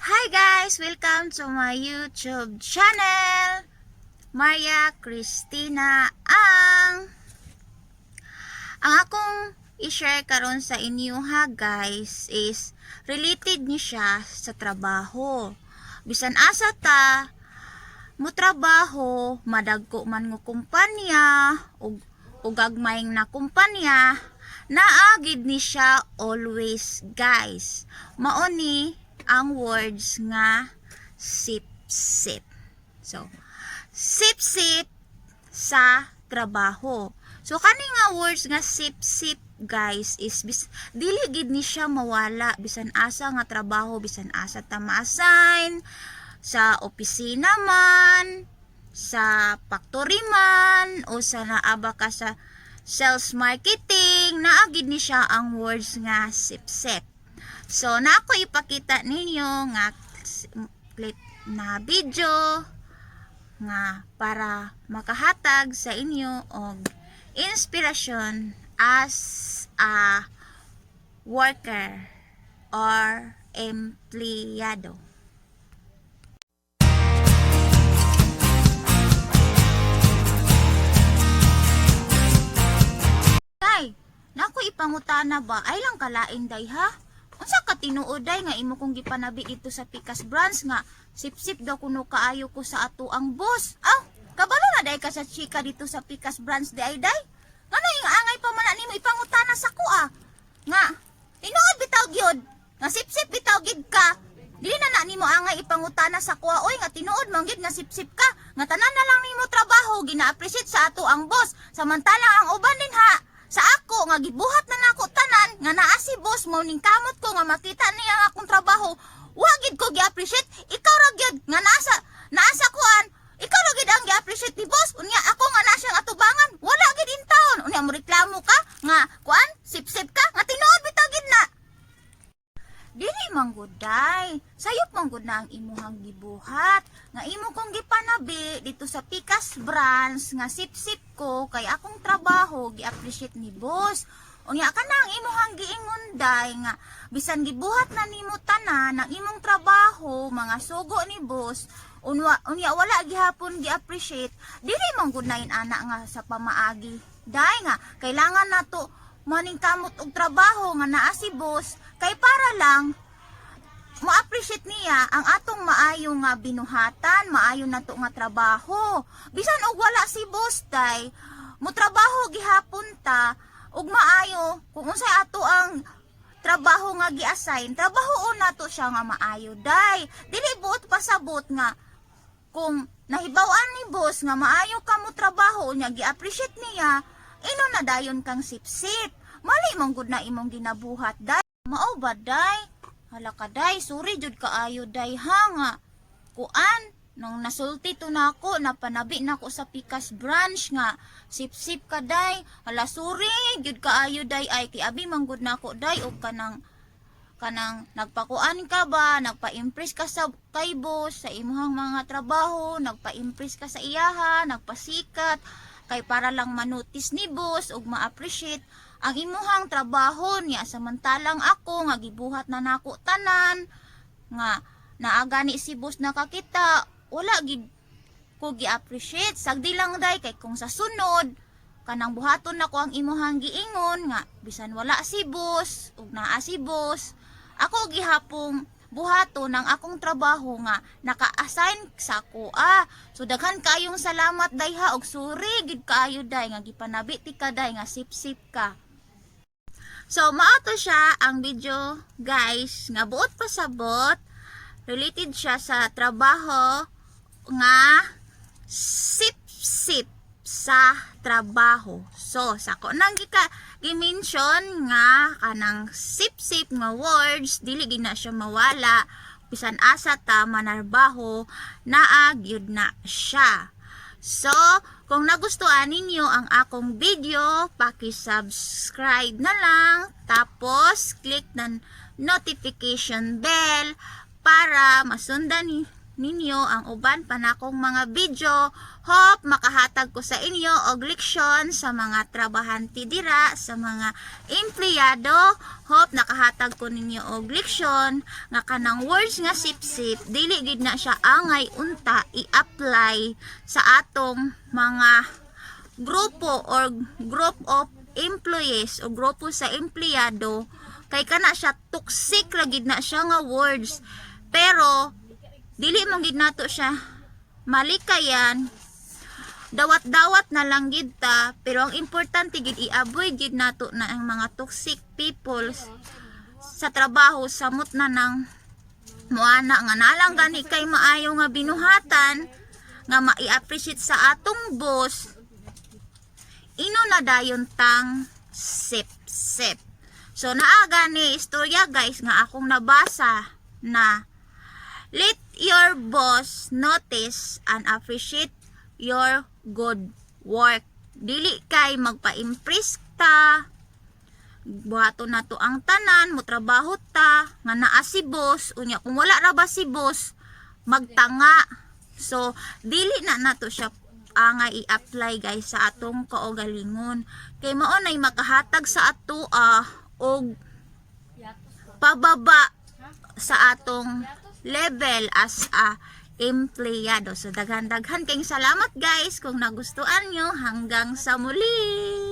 Hi guys! Welcome to my YouTube channel! Maria Cristina Ang. Ang akong i-share karon sa inyo ha, guys, is related ni siya sa trabaho. Bisan asa ta mo trabaho, madagko man nga kumpanya ug gagmay na kumpanya, naa gid ni siya always, guys. Mao ni ang words nga sip-sip. So, sip-sip sa trabaho. So kani nga words nga sip-sip, guys, is dili gid ni siya mawala bisan asa nga trabaho, bisan asa ta ma-assign, sa opisina man, sa factory man, o sa naaba ka sa sales marketing, naa gid ni siya ang words nga sip-sip. So, na ako ipakita ninyo nga clip na video nga para makahatag sa inyo og inspirasyon as a worker or empleyado. Day, nako ipangutana ba, ay lang kalain, day, ha? Unsa ka tinuod, day, nga imo kong gipanabi dito sa Pikas branch nga sip-sip daw kuno kaayo ko sa ato ang boss? Aw, kabalo na day ka sa chika dito sa Pikas branch di ay, day? Ngano yung angay pa man na nimo ipangutana sa ko ah? Nga, tinuod bitaw gyud nga sip-sip bitaw gid ka. Dili na na nimo angay ipangutana sa kuha oy, nga tinuod man gid nga sip-sip ka. Nga tanan na lang nimo trabaho gina-appreciate sa ato ang boss. Samantalang ang uban din ha sa ako nga gibuhat na nako tanan nga naa si boss mo ning kamot ko nga makita niya ang akong trabaho, wa gid ko gi-appreciate. Ikaw ra gyud nga nasa kuan, ikaw ra gid ang gi-appreciate ni boss. Unya ako nga naa siyang atubangan, wala gid in town. Unya mo reklamo ka nga kuan, sip-sip ka, nga tinuod bitaw gid na. Dili man gud, day. Sayop man gud na ang imuhang gibuhat. Nga imo kong gipanabi dito sa Pikas branch nga sip-sip ko kay akong trabaho gi-appreciate ni boss. Unya ka na ang imuhang giingon, day, nga bisan gibuhat na nimo tanan ang imong trabaho, mga sugo ni boss, unya wala gihapon gi-appreciate. Dili man gud na ana nga sa pamaagi, day, nga kailangan nato maning kamot og trabaho nga naa si boss kay para lang ma-appreciate niya ang atong maayo nga binuhatan, maayo nato nga trabaho. Bisan og wala si boss, day, mo trabaho gihapon ta ug maayo kung unsay ato ang trabaho nga gi-assign, trabaho nato siya nga maayo, day. Dili buot pasabot nga kung nahibaw-an ni boss nga maayo ka mo trabaho nya gi-appreciate niya, ino na dayon kang sip-sip. Mali man gud na imong ginabuhat, day. Mao ba, day? Hala ka, day, sorry jud kaayo, day, ha, nga kuan nang nasulti to nako, napanabi nako sa Pikas branch nga sip-sip ka, day. Hala, sorry jud kaayo, day, ay kay abi man gud nako, day, og kanang nagpakuan ka ba, nagpa-impress ka sa kay boss sa imuhang mga trabaho, nagpa-impress ka sa iyaha, nagpasikat kay para lang manotice ni boss ug ma-appreciate ang imuhang trabaho niya, samantalang ako nga gibuhat na nako tanan nga naa gani si boss nakakita, wala gid ko gi-appreciate. Sagdi lang, day, kay kung sa sunod kanang buhaton nako ang imuhang giingon nga bisan wala si boss ug naa si boss, ako gihapong buhaton ang akong trabaho nga naka-assign sa ako ah. So daghan kaayong salamat, day, ha, og sorry gid kaayo, day, nga gipanabi ti ka, day, nga sip-sip ka. So mao to siya ang video, guys, nga buot pasabot related siya sa trabaho nga sip-sip sa trabaho. So, sa ko nang gika gi-mention nga kanang sip-sip nga words dili gid na siya mawala bisan asa ta manarbaho, naa gyud na siya. So, kung nagustuhan ninyo ang akong video, paki-subscribe na lang, tapos click ng notification bell para masundan ninyo ang uban pa nakong mga video. Hope makahatag ko sa inyo og leksyon sa mga trabahante dira, sa mga empleyado. Hope nakahatag ko ninyo og leksyon nga kanang words nga sip-sip, dili gid na siya angay unta i-apply sa atong mga grupo or group of employees o grupo sa empleyado, kay kana siya toxic ra gid na siya nga words. Pero dili mo gid nato siya malikayan, dawat-dawat na lang gid ta. Pero ang importante gid, i-avoid gid nato na ang mga toxic people sa trabaho, samot na nang muana nga nalang gani kay maayo nga binuhatan nga mai-appreciate sa atong boss, ino na dayon tang sip sip. So naa gani istorya, guys, nga akong nabasa na let your boss notice and appreciate your good work. Dili kay magpa-impress ta, buhaton na to ang tanan, mo trabaho ta nga naa si boss, unya kung wala ra ba si boss, magtanga. So dili na nato siya nga i-apply, guys, sa atong kaugalingon, kay mao nay makahatag sa ato og pababa sa atong level as a empleyado. So daghan-daghan kayong salamat, guys, kung nagustuhan nyo. Hanggang sa muli.